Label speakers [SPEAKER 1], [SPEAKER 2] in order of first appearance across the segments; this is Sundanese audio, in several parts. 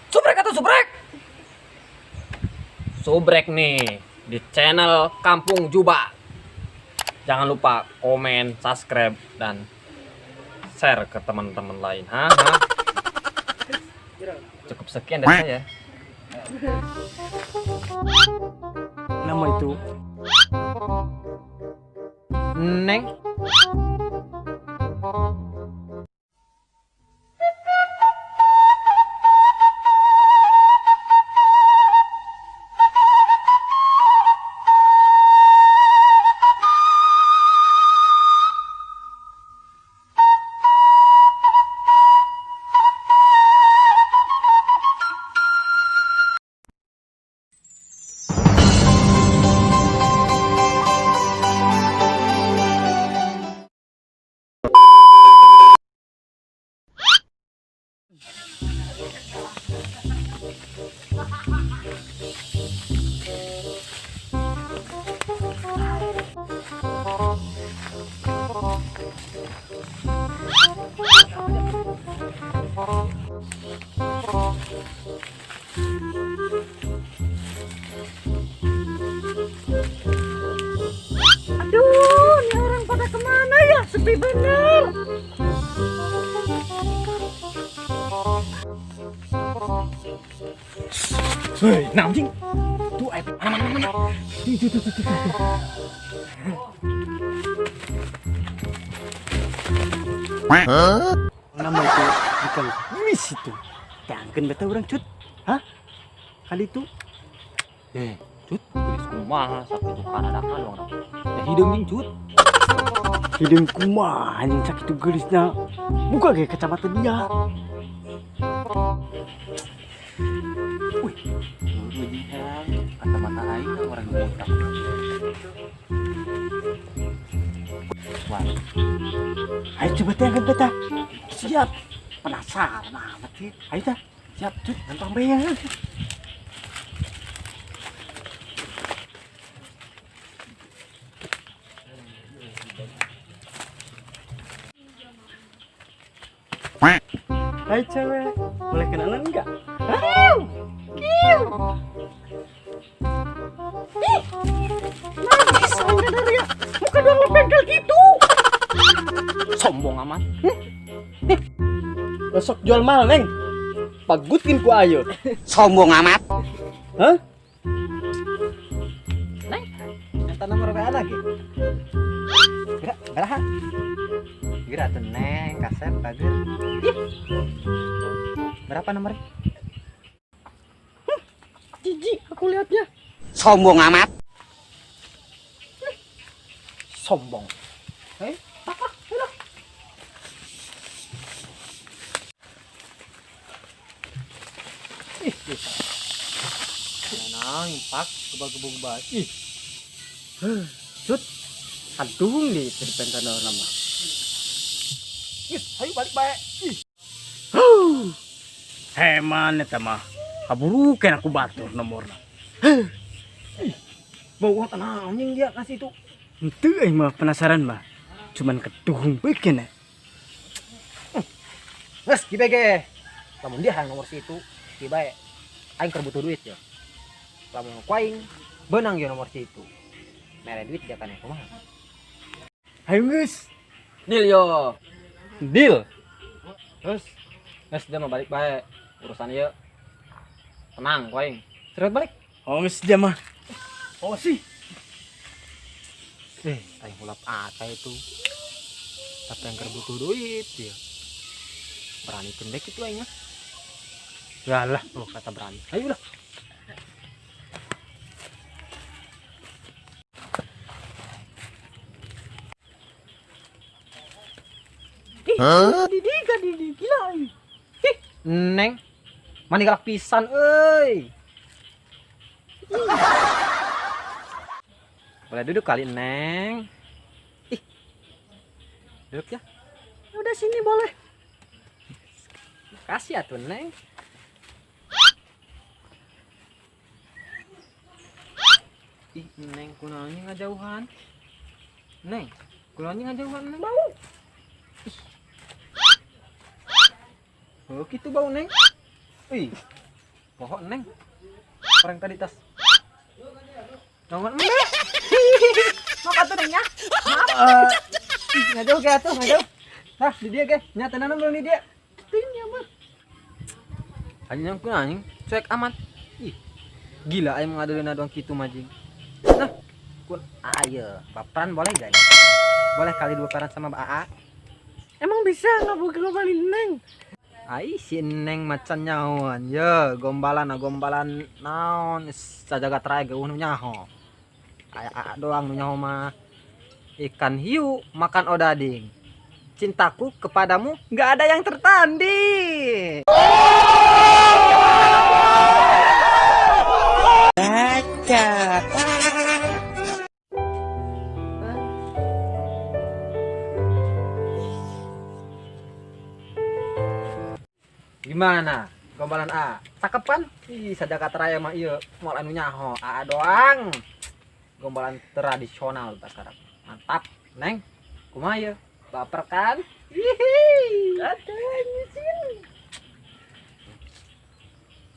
[SPEAKER 1] Subrek atau subrek? Subrek nih di channel Kampung Juba. Jangan lupa komen, subscribe, dan share ke teman-teman lain. Hah? Hah? Cukup sekian dari saya.
[SPEAKER 2] Nama itu
[SPEAKER 1] Neng.
[SPEAKER 3] Aduh, ini orang pada kemana ya? Sepi bener.
[SPEAKER 1] Hei, nah anjing. Tuh, ayo mana mana mana. Tuh, tuh, tuh, tuh, tuh.
[SPEAKER 2] Nama itu bukan wis itu. Tangkeun beta urang cut. Hah? Kali itu
[SPEAKER 1] Eh, cut, geus kumaha sakitu karadakan urang. Ya hideung jeung cut.
[SPEAKER 2] Hideung kumaha anjing sakitu geulisna. Buka ge kacamata dia.
[SPEAKER 1] Wih, anjing herang kacamata aing orang botak. Wah,
[SPEAKER 2] Ayo coba tangkeun beta. Siap. Penasaran amat sih. Ayo ta. Siap cut, gampang bae ya. Hai cewek, boleh kenalan nggak?
[SPEAKER 3] Ih, najis bener ya. Muka doang bengkel gitu.
[SPEAKER 1] Sombong amat.
[SPEAKER 2] Besok jual mahal, Neng. Pagutkin ku ayo.
[SPEAKER 4] Sombong amat.
[SPEAKER 2] Hah?
[SPEAKER 4] Neng, minta nomor WA lagi. Gerak, gerak. Gerak tuh Neng, kasep bagus. Ih. Berapa nomornya?
[SPEAKER 3] Jijik aku lihatnya.
[SPEAKER 4] Sombong amat.
[SPEAKER 1] Sombong.
[SPEAKER 3] Eh, apa? Udah.
[SPEAKER 1] Ih, ih. Tenang, pak, gebak-gebuk bae. Ih.
[SPEAKER 2] Cut. Aduh nih pentan nama.
[SPEAKER 1] Ih, ayo balik bae. Ih.
[SPEAKER 2] Heman eta mah. Kaburukeun aku batur nomorna.
[SPEAKER 1] Ih. Bau tenang anjing dia kasih itu.
[SPEAKER 2] Henteu euy mah penasaran mah. Cuman keduhung bikin ya.
[SPEAKER 4] Geus kieu ge. Lamun dia hayang nomor situ, kieu bae. Aing keur butuh duit ya. Lamun ku aing beunang ye nomor situ. Mere duit dia kan kumaha?
[SPEAKER 2] Ayo geus.
[SPEAKER 1] Deal yo. Deal. Terus, geus dia mau balik bae. Urusan ieu. Tenang ku aing. Serius balik.
[SPEAKER 2] Oh geus dia mah. Oh sih.
[SPEAKER 4] Aing hulap ata itu. Tapi yang keur butuh duit dia. Berani cendek itu aing mah.
[SPEAKER 2] Yalah.
[SPEAKER 4] Oh, kata berani. Ayo lah.
[SPEAKER 3] Ih, didiga didi gila. Ih.
[SPEAKER 4] Neng, mani galak pisan euy. Boleh duduk kali, Neng. Ih. Duduk ya.
[SPEAKER 3] Udah sini boleh.
[SPEAKER 4] Kasih atuh, Neng.
[SPEAKER 1] Ih, Neng kunaon ngajauhan? Neng, kunaon ngajauhan, Neng?
[SPEAKER 3] Bau.
[SPEAKER 1] Ih. Oh, gitu bau, Neng. Ih.
[SPEAKER 4] Pohon Neng. Orang tadi tas. Nongon embe.
[SPEAKER 3] Mau atuh Neng nya? Maaf.
[SPEAKER 4] Ngajauh ge atuh, ngajauh. Tah, di dia ge. Nya tenan belum di dia.
[SPEAKER 3] Ting ya mah.
[SPEAKER 4] Anjing ku anjing, cuek amat. Ih. Gila aing ngadoleuna doang kitu majing. Nah, kun ayo, baperan boleh gak nih? Boleh kali dua peran sama AA.
[SPEAKER 3] Emang bisa ngobok-ngobalin Neng?
[SPEAKER 4] Ai si Neng macan nyawan. Ye, gombalan gombalan naon sajagat raya geuh nu nyaho. Aya AA doang nu nyaho mah. Ikan hiu makan odading. Cintaku kepadamu nggak ada yang tertanding. Gimana? Gombalan A. Cakep kan? Ih, sajagat raya mah ieu moal anu nyaho. AA doang. Gombalan tradisional tah sekarang. Mantap, Neng. Kumaha ieu? Baper kan? Hihi.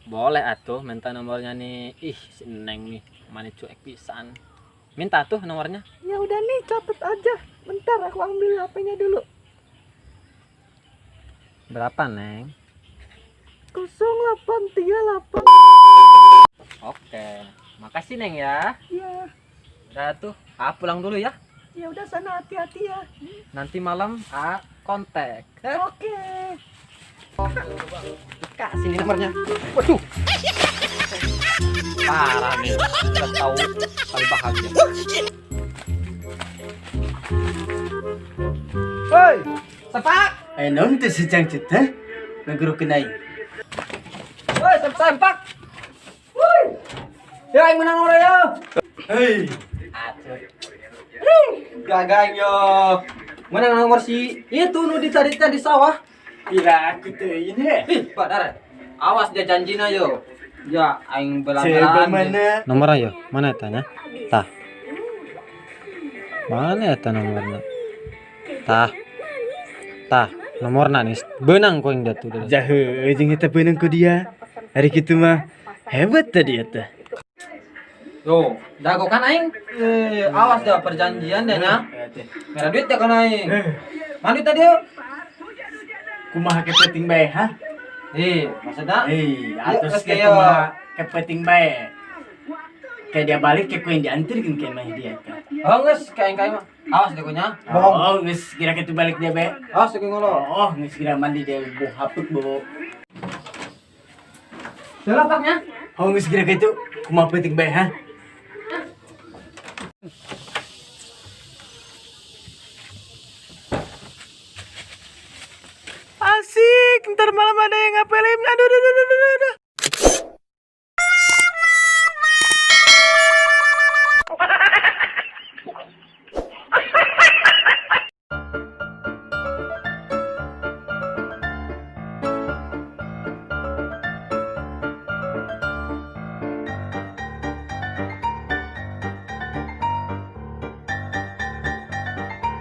[SPEAKER 4] Boleh atuh minta nomornya nih. Ih, si Neng nih, mana cuek pisan. Minta tuh nomornya.
[SPEAKER 3] Ya udah nih, catet aja. Bentar aku ambil HP-nya dulu.
[SPEAKER 4] Berapa, Neng?
[SPEAKER 3] 0838.
[SPEAKER 4] Oke. Makasih, Neng ya.
[SPEAKER 3] Ya,
[SPEAKER 4] Udah tuh, A pulang dulu ya.
[SPEAKER 3] ya udah sana hati-hati ya.
[SPEAKER 4] Nanti malam A kontak.
[SPEAKER 3] Oke.
[SPEAKER 4] Kak, sini nomornya. Waduh.
[SPEAKER 1] Parah nih. Udah tahu kali bahagia.
[SPEAKER 4] Hei, sepak.
[SPEAKER 2] Eh naon teh si Cangcut ha? Ngagerokeun aing.
[SPEAKER 4] Woi, sempak. Woi. Ya, yang menang nomor ya.
[SPEAKER 2] Hei,
[SPEAKER 4] Aduh. Gagal yo. Menang nomor si itu nu dicari di sawah.
[SPEAKER 2] pira aku teh ini.
[SPEAKER 4] Ih, Pak. Awas dia janjina yo. Ya, aing
[SPEAKER 2] Coba
[SPEAKER 4] belang-belaan.
[SPEAKER 2] mana?
[SPEAKER 1] Nomor ayo, mana tanya? Tah. Mana eta nomorna? Tah. Tah, nomorna nih. Benang ku yang datu.
[SPEAKER 2] Jahe jeung eta beunang ku dia. Hari kitu mah hebat tadi eta.
[SPEAKER 4] Yo, dago kan aing. Eh, awas dah perjanjian deh nya. Merah duit ya kan aing. Mana duit tadi yo?
[SPEAKER 2] Kumaha kepenting bae ha?
[SPEAKER 4] Eh, maksudnya?
[SPEAKER 2] Eh,
[SPEAKER 4] Ya,
[SPEAKER 2] atos
[SPEAKER 4] geus
[SPEAKER 2] ke
[SPEAKER 4] kayak-
[SPEAKER 2] kumaha kepenting bae. Kayak dia balik ke ku yang diantarkeun ke mah dia teh.
[SPEAKER 4] Oh, geus kayak aing mah. Awas deh nya.
[SPEAKER 2] Oh, geus kira kitu balik dia bae.
[SPEAKER 4] Awas deh ngolo.
[SPEAKER 2] Oh, geus kira mandi dia bo hapuk bo.
[SPEAKER 4] Jalan paknya.
[SPEAKER 2] Oh, geus kira kitu kumaha penting bae ha?
[SPEAKER 3] Asik, ntar malam ada yang ngapelin. Aduh, aduh, aduh, aduh, aduh.